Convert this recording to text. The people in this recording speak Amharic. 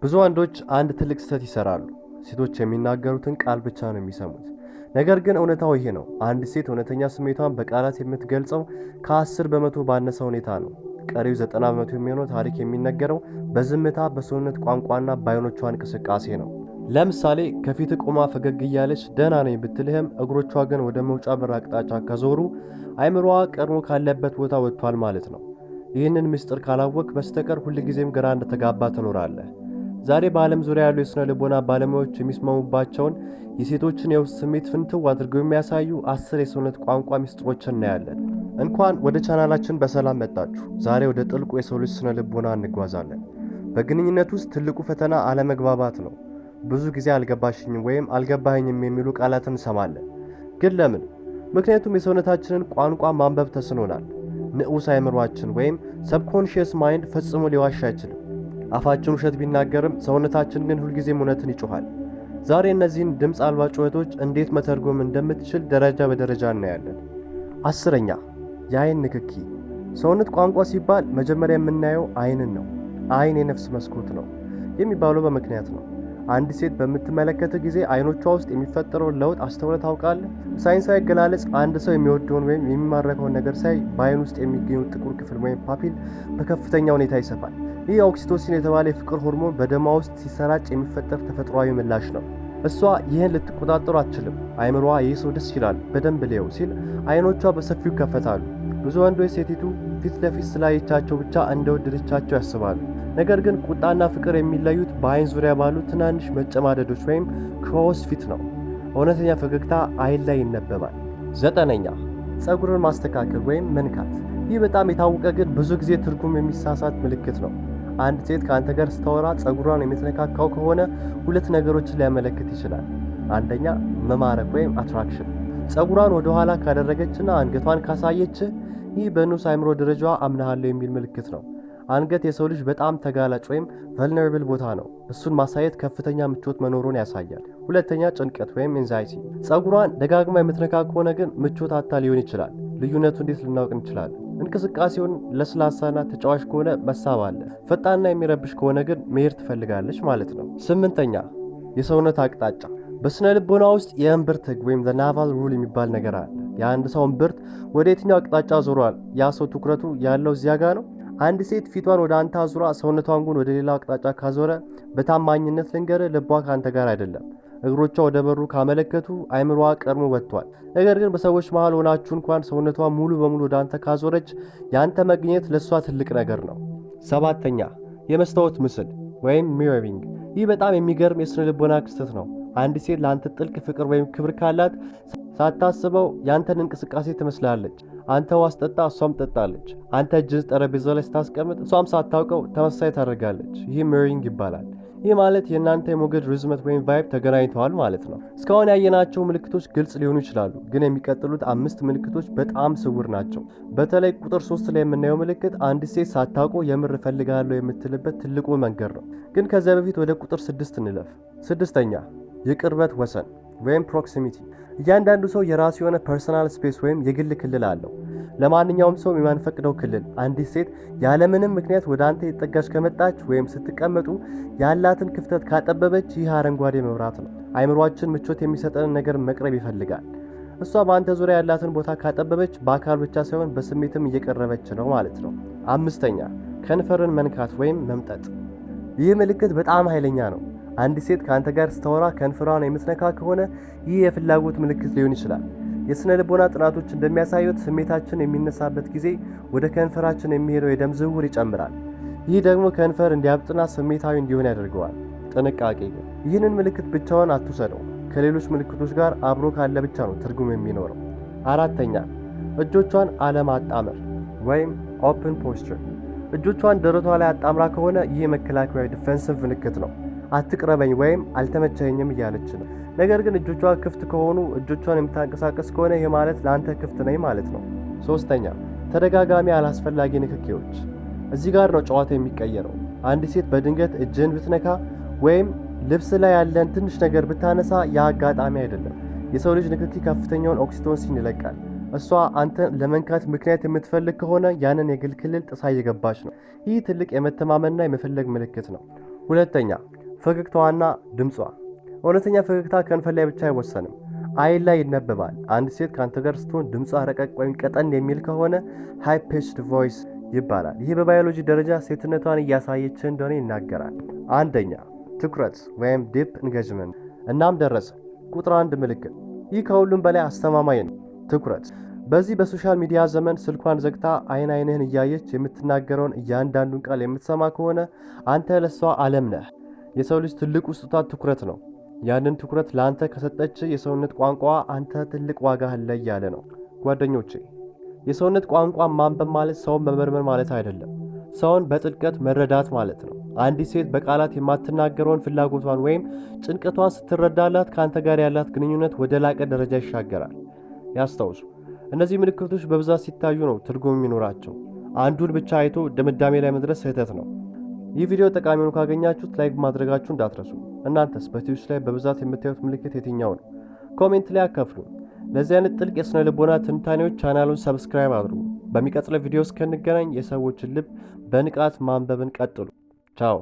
ብዙ ወንዶች አንድ ትልቅ ስህተት ይሰራሉ። ሴቶች የሚናገሩትን ቃል ብቻ ነው የሚሰሙት። ነገር ግን እውነታው ይሄ ነው። አንድ ሴት እውነተኛ ስሜቷን በቃላት የምትገልጸው ከ10% ባነሰ ሁኔታ ነው። ቀሪው 90% የሚሆነው ታሪክ የሚነገረው በዝምታ፣ በሰውነት ቋንቋና በአይኖቿ እንቅስቃሴ ነው። ለምሳሌ ከፊት ቆማ ፈገግ እያለች ደህና ነኝ ብትልህም እግሮቿ ግን ወደ መውጫ በር አቅጣጫ ከዞሩ አይምሮዋ ቀድሞ ካለበት ቦታ ወጥቷል ማለት ነው። ይህንን ምስጢር ካላወቅክ በስተቀር ሁልጊዜም ግራ እንደተጋባ ትኖራለህ። ዛሬ በዓለም ዙሪያ ያሉ የስነ ልቦና ባለሙያዎች የሚስማሙባቸውን የሴቶችን የውስጥ ስሜት ፍንትው አድርገው የሚያሳዩ 10 የሰውነት ቋንቋ ምስጢሮችን እናያለን። እንኳን ወደ ቻናላችን በሰላም መጣችሁ። ዛሬ ወደ ጥልቁ የሰው ልጅ ስነ ልቦና እንጓዛለን። በግንኙነት ውስጥ ትልቁ ፈተና አለመግባባት ነው። ብዙ ጊዜ አልገባሽኝም ወይም አልገባኸኝም የሚሉ ቃላትን እንሰማለን። ግን ለምን? ምክንያቱም የሰውነታችንን ቋንቋ ማንበብ ተስኖናል። ንዑስ አእምሯችን ወይም subconscious mind ፈጽሞ ሊዋሽ አይችልም። አፋችን ውሸት ቢናገርም ሰውነታችን ግን ሁልጊዜም እውነትን ይጮኻል። ዛሬ እነዚህን ድምፅ አልባ ጩኸቶች እንዴት መተርጎም እንደምትችል ደረጃ በደረጃ እናያለን። 10ኛ፣ የአይን ንክኪ። ሰውነት ቋንቋ ሲባል መጀመሪያ የምናየው አይንን ነው። አይን የነፍስ መስኮት ነው የሚባለው በምክንያት ነው። አንድ ሴት በምትመለከትህ ጊዜ አይኖቿ ውስጥ የሚፈጠረውን ለውጥ አስተውለህ ታውቃለህ? ሳይንሳዊ አገላለጽ አንድ ሰው የሚወደውን ወይም የሚማረከውን ነገር ሲያይ በአይን ውስጥ የሚገኘው ጥቁር ክፍል ወይም pupil በከፍተኛ ሁኔታ ይሰፋል። ይህ oxytocin የተባለ የፍቅር ሆርሞን በደሟ ውስጥ ሲሰራጭ የሚፈጠር ተፈጥሯዊ ምላሽ ነው። እሷ ይህን ልትቆጣጠሩ አትችልም። አይምሮዋ ይህ ሰው ደስ ይላል፣ በደንብ ልየው ሲል አይኖቿ በሰፊው ይከፈታሉ። ብዙ ወንዶች ሴቲቱ ፊት ለፊት ስላየቻቸው ብቻ እንደወደደቻቸው ያስባሉ። ነገር ግን ቁጣና ፍቅር የሚለዩት በአይን ዙሪያ ባሉ ትናንሽ መጨማደዶች ወይም crow's feet ነው። እውነተኛ ፈገግታ አይን ላይ ይነበባል። ዘጠነኛ፣ ፀጉርን ማስተካከል ወይም መንካት። ይህ በጣም የታወቀ ግን ብዙ ጊዜ ትርጉም የሚሳሳት ምልክት ነው። አንድ ሴት ከአንተ ጋር ስታወራ ፀጉሯን የምትነካካው ከሆነ ሁለት ነገሮችን ሊያመለክት ይችላል። አንደኛ፣ መማረክ ወይም attraction። ፀጉሯን ወደ ኋላ ካደረገችና አንገቷን ካሳየች ይህ በንዑስ አእምሮ ደረጃዋ አምናሃለሁ የሚል ምልክት ነው። አንገት የሰው ልጅ በጣም ተጋላጭ ወይም vulnerable ቦታ ነው። እሱን ማሳየት ከፍተኛ ምቾት መኖሩን ያሳያል። ሁለተኛ፣ ጭንቀት ወይም anxiety። ፀጉሯን ደጋግማ የምትነካ ከሆነ ግን ምቾት አጥታ ሊሆን ይችላል። ልዩነቱ እንዴት ልናውቅ እንችላለን? እንቅስቃሴውን ለስላሳና ተጫዋች ከሆነ መሳብ አለ። ፈጣንና የሚረብሽ ከሆነ ግን መሄድ ትፈልጋለች ማለት ነው። ስምንተኛ፣ የሰውነት አቅጣጫ። በስነ ልቦና ውስጥ የእምብርት ህግ ወይም the navel rule የሚባል ነገር አለ። የአንድ ሰው እምብርት ወደ የትኛው አቅጣጫ ዞሯል? ያ ሰው ትኩረቱ ያለው እዚያ ጋ ነው። አንድ ሴት ፊቷን ወደ አንተ አዙራ ሰውነቷን ግን ወደ ሌላው አቅጣጫ ካዞረ በታማኝነት ልንገርህ፣ ልቧ ከአንተ ጋር አይደለም። እግሮቿ ወደ በሩ ካመለከቱ አይምሮዋ ቀድሞ ወጥቷል። ነገር ግን በሰዎች መሃል ሆናችሁ እንኳን ሰውነቷ ሙሉ በሙሉ ወደ አንተ ካዞረች የአንተ መገኘት ለእሷ ትልቅ ነገር ነው። ሰባተኛ፣ የመስታወት ምስል ወይም mirroring። ይህ በጣም የሚገርም የስነ ልቦና ክስተት ነው። አንድ ሴት ለአንተ ጥልቅ ፍቅር ወይም ክብር ካላት ሳታስበው ያንተን እንቅስቃሴ ትመስላለች። አንተ ውሃ ስትጠጣ እሷም ትጠጣለች። አንተ እጅህን ጠረጴዛ ላይ ስታስቀምጥ እሷም ሳታውቀው ተመሳሳይ ታደርጋለች። ይህ mirroring ይባላል። ይህ ማለት የእናንተ የሞገድ ርዝመት ወይም vibe ተገናኝተዋል ማለት ነው። እስካሁን ያየናቸው ምልክቶች ግልጽ ሊሆኑ ይችላሉ፣ ግን የሚቀጥሉት አምስት ምልክቶች በጣም ስውር ናቸው። በተለይ ቁጥር 3 ላይ የምናየው ምልክት አንድ ሴት ሳታውቀው የምር እፈልግሃለሁ የምትልበት ትልቁ መንገድ ነው። ግን ከዚያ በፊት ወደ ቁጥር 6 እንለፍ። ስድስተኛ፣ የቅርበት ወሰን ወይም proximity። እያንዳንዱ ሰው የራሱ የሆነ personal space ወይም የግል ክልል አለው። ለማንኛውም ሰው የማንፈቅደው ክልል። አንዲት ሴት ያለምንም ምክንያት ወደ አንተ እየተጠጋች ከመጣች ወይም ስትቀመጡ ያላትን ክፍተት ካጠበበች ይህ አረንጓዴ መብራት ነው። አይምሯችን ምቾት የሚሰጠንን ነገር መቅረብ ይፈልጋል። እሷ በአንተ ዙሪያ ያላትን ቦታ ካጠበበች በአካል ብቻ ሳይሆን በስሜትም እየቀረበች ነው ማለት ነው። አምስተኛ፣ ከንፈርን መንካት ወይም መምጠጥ። ይህ ምልክት በጣም ኃይለኛ ነው። አንድ ሴት ከአንተ ጋር ስታወራ ከንፈሯን የምትነካ ከሆነ ይህ የፍላጎት ምልክት ሊሆን ይችላል። የስነ ልቦና ጥናቶች እንደሚያሳዩት ስሜታችን የሚነሳበት ጊዜ ወደ ከንፈራችን የሚሄደው የደም ዝውውር ይጨምራል። ይህ ደግሞ ከንፈር እንዲያብጥና ስሜታዊ እንዲሆን ያደርገዋል። ጥንቃቄ ግን፣ ይህንን ምልክት ብቻውን አትውሰደው። ከሌሎች ምልክቶች ጋር አብሮ ካለ ብቻ ነው ትርጉም የሚኖረው። አራተኛ፣ እጆቿን አለማጣመር ወይም open posture። እጆቿን ደረቷ ላይ አጣምራ ከሆነ ይህ የመከላከያ defensive ምልክት ነው። አትቅረበኝ ወይም አልተመቸኝም እያለች ነው። ነገር ግን እጆቿ ክፍት ከሆኑ፣ እጆቿን የምታንቀሳቀስ ከሆነ ይህ ማለት ለአንተ ክፍት ነኝ ማለት ነው። ሶስተኛ፣ ተደጋጋሚ አላስፈላጊ ንክኪዎች። እዚህ ጋር ነው ጨዋታ የሚቀየረው። አንድ ሴት በድንገት እጅህን ብትነካ ወይም ልብስ ላይ ያለን ትንሽ ነገር ብታነሳ ያ አጋጣሚ አይደለም። የሰው ልጅ ንክኪ ከፍተኛውን oxytocin ይለቃል። እሷ አንተን ለመንካት ምክንያት የምትፈልግ ከሆነ ያንን የግል ክልል ጥሳ እየገባች ነው። ይህ ትልቅ የመተማመንና የመፈለግ ምልክት ነው። ሁለተኛ፣ ፈገግታዋና ድምጿ። እውነተኛ ፈገግታ ከንፈር ላይ ብቻ አይወሰንም፣ አይን ላይ ይነበባል። አንድ ሴት ከአንተ ጋር ስትሆን ድምጿ ረቀቅ ወይም ቀጠን የሚል ከሆነ high pitched voice ይባላል። ይህ በባዮሎጂ ደረጃ ሴትነቷን እያሳየች እንደሆነ ይናገራል። አንደኛ፣ ትኩረት ወይም deep engagement። እናም ደረሰ ቁጥር አንድ ምልክት። ይህ ከሁሉም በላይ አስተማማኝ ነው። ትኩረት። በዚህ በ social media ዘመን ስልኳን ዘግታ አይን አይንህን እያየች የምትናገረውን እያንዳንዱን ቃል የምትሰማ ከሆነ አንተ ለሷ ዓለም ነህ። የሰው ልጅ ትልቁ ስጦታ ትኩረት ነው። ያንን ትኩረት ለአንተ ከሰጠች የሰውነት ቋንቋ አንተ ትልቅ ዋጋ አለ እያለ ነው። ጓደኞቼ፣ የሰውነት ቋንቋ ማንበብ ማለት ሰውን መመርመር ማለት አይደለም። ሰውን በጥልቀት መረዳት ማለት ነው። አንዲት ሴት በቃላት የማትናገረውን ፍላጎቷን ወይም ጭንቀቷን ስትረዳላት ከአንተ ጋር ያላት ግንኙነት ወደ ላቀ ደረጃ ይሻገራል። ያስታውሱ፣ እነዚህ ምልክቶች በብዛት ሲታዩ ነው ትርጉም የሚኖራቸው። አንዱን ብቻ አይቶ ድምዳሜ ላይ መድረስ ስህተት ነው። ይህ ቪዲዮ ጠቃሚ ሆኖ ካገኛችሁት like ማድረጋችሁ እንዳትረሱ። እናንተስ በሴቶች ላይ በብዛት የምታዩት ምልክት የትኛው ነው? Comment ላይ አካፍሉን። ለዚህ አይነት ጥልቅ የስነ ልቦና ትንታኔዎች ቻናሉን subscribe አድርጉ። በሚቀጥለው ቪዲዮ እስከንገናኝ የሰዎችን ልብ በንቃት ማንበብን ቀጥሉ። ቻው።